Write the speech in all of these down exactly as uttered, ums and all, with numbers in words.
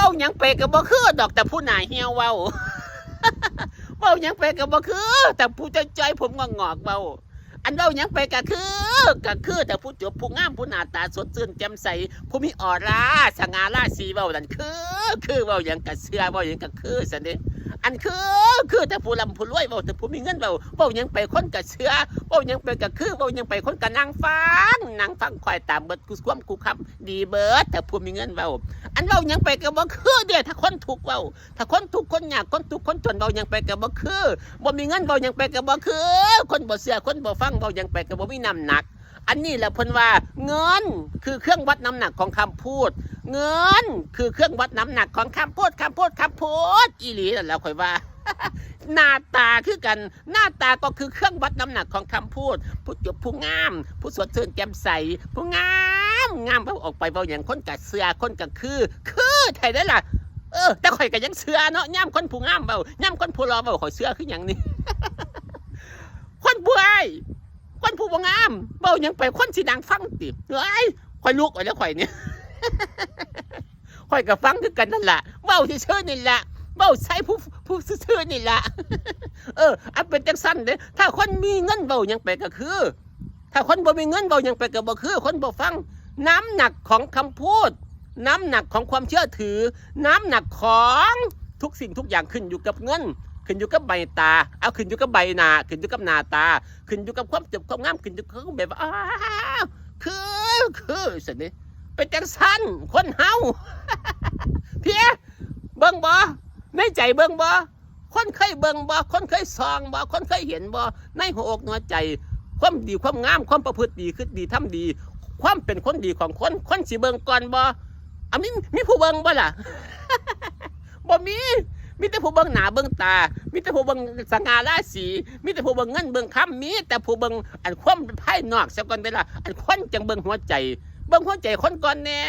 เว้าหยังไปก็บ่คือดอก แต่ผู้หน้าเหี่ยวเว้า เว้าหยังไปก็บ่คือ แต่ผู้จ้อยๆ ผมงอกๆ เว้า อันเว้าหยังไปก็คือ ก็คือ แต่ผู้จบผู้งาม ผู้หน้าตาสดชื่นแจ่มใส ผู้มีออร่า สง่าราศี เว้านั่นคือ คือ เว้าหยังก็เชื่อ เว้าหยังก็คือซั่นเด้ อันคือ คือ แต่ผู้ร่ำผู้รวย เว้าแต่ผู้มีเงิน เว้า เว้าหยังไปคนก็เชื่อ เว้าหยังไปก็คือ เว้าหยังไปคนก็นั่งฟัง นั่งฟังคอยตามเบิดคู่ความคู่คำ ดีเบิด แต่ผู้มีเงินเว้า อันเว้าหยังไปก็บ่คือเด้ ถ้าคนทุกข์เว้า ถ้าคนทุกข์คนยาก คนทุกข์คนจน เว้าหยังไปก็บ่คือ บ่มีเงิน เว้าหยังไปก็บ่คือ คนบ่เชื่อ คนบ่ฟัง เว้าหยังไปก็บ่มีน้ำหนัก อันนี้แหละเพิ่นว่า เงินคือเครื่องวัดน้ำหนักของคำพูด เงินคือเครื่องวัดน้ำหนักของคำพูด คำพูด คำพูด อีหลีนั่นแหละข้อยว่า หน้าตาคือกัน หน้าตาก็คือเครื่องวัดน้ำหนักของคำพูด ผู้จบผู้งาม ผู้สดชื่นแจ่มใส ผู้งาม งาม เว้าออกไปเว้าหยังคนก็เชื่อ คนก็คือ คือแท้เด้อล่ะ เออ แต่ข้อยก็ยังเชื่อเนาะ ยามคนผู้งามเว้า ยามคนผู้หล่อเว้า ข้อยเชื่อคือหยังนี่ คนผู้อ้าย คนผู้บ่งาม เว้าหยังไป คนสินั่งฟังติ เฮ้ย ข้อยลุกออกแล้วข้อยเนี่ย ข้อยก็ฟังคือกันนั่นล่ะ เว้าซื่อๆ นี่ล่ะ เว้าใส่ผู้ ผู้ซื่อๆ นี่ล่ะ เออ อันเป็นจังซั่นเด้ ถ้าคนมีเงินเว้าหยังไปก็คือ ถ้าคนบ่มีเงินเว้าหยังไปก็บ่คือ คนบ่ฟัง น้ำหนักของคำพูด น้ำหนักของความเชื่อถือ น้ำหนักของทุกสิ่งทุกอย่างขึ้นอยู่กับเงิน ขึ้นอยู่กับใบตา เอา ขึ้นอยู่กับใบหน้า ขึ้นอยู่กับหน้าตา ขึ้นอยู่กับความจบความงาม ขึ้นอยู่กับแบบว่า อ้าว คือ คือซั่นเด้ เป็นจังซั่น คนเฮา เพีย เบิ่งบ่ ในใจเบิ่งบ่ คนเคยเบิ่งบ่ คนเคยส่องบ่ คนเคยเห็นบ่ ในหัวอกหัวใจ ความดีความงาม ความประพฤติดี คิดดี ทำดี ความเป็นคนดีของคน คนสิเบิ่งก่อนบ่ อ่ะ มี มีผู้เบิ่งบ่ล่ะ บ่มี มีแต่ผู้เบิ่งหน้าเบิ่งตา มีแต่ผู้เบิ่งสง่าราศี มีแต่ผู้เบิ่งเงินเบิ่งคำ มีแต่ผู้เบิ่งอันความภายนอกซะก่อนเด้ล่ะ อันคนจั่งเบิ่งหัวใจ เบิ่งหัวใจคนก่อนแหน่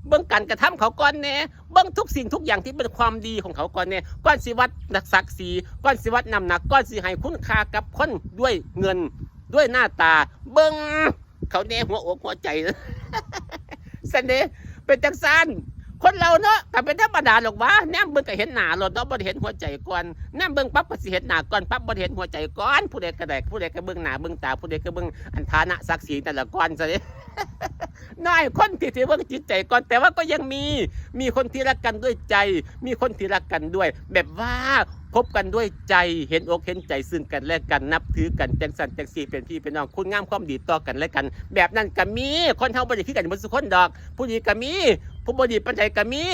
เบิ่งการกระทำเขาก่อนแหน่ เบิ่งทุกสิ่งทุกอย่างที่เป็นความดีของเขาก่อนแหน่ ก่อนสิวัดศักดิ์ศรี ก่อนสิวัดน้ำหนัก ก่อนสิให้คุณค่ากับคนด้วยเงิน ด้วยหน้าตา เบิ่งเขาแหน่ หัวอกหัวใจ ซั่นเด้ เป็นจังซั่น คนเราเนาะ ก็เป็นธรรมดาหรอกวะ แนมเบิ่งก็เห็นหน้าโลดเนาะ บ่ได้เห็นหัวใจก่อน แนมเบิ่งปั๊บก็สิเห็นหน้าก่อนปั๊บ บ่ได้เห็นหัวใจก่อน ผู้ใดก็ได้ ผู้ใดก็เบิ่งหน้าเบิ่งตา ผู้ใดก็เบิ่งอันฐานะศักดิ์ศรีนั่นล่ะก่อน ซั่นเด้ น้อยคนที่สิเบิ่งจิตใจก่อน แต่ว่าก็ยังมี มีคนที่รักกันด้วยใจ มีคนที่รักกันด้วย แบบว่าคบกันด้วยใจ เห็นอกเห็นใจซึ่งกันและกัน นับถือกัน จังซั่นจังซี่ เป็นพี่เป็นน้อง คุณงามความดีต่อกันและกัน แบบนั้นก็มี คนเฮาบ่ได้คือกันหมดทุกคนดอก ผู้ดีก็มี ผู้บ่ดีปานใดก็มี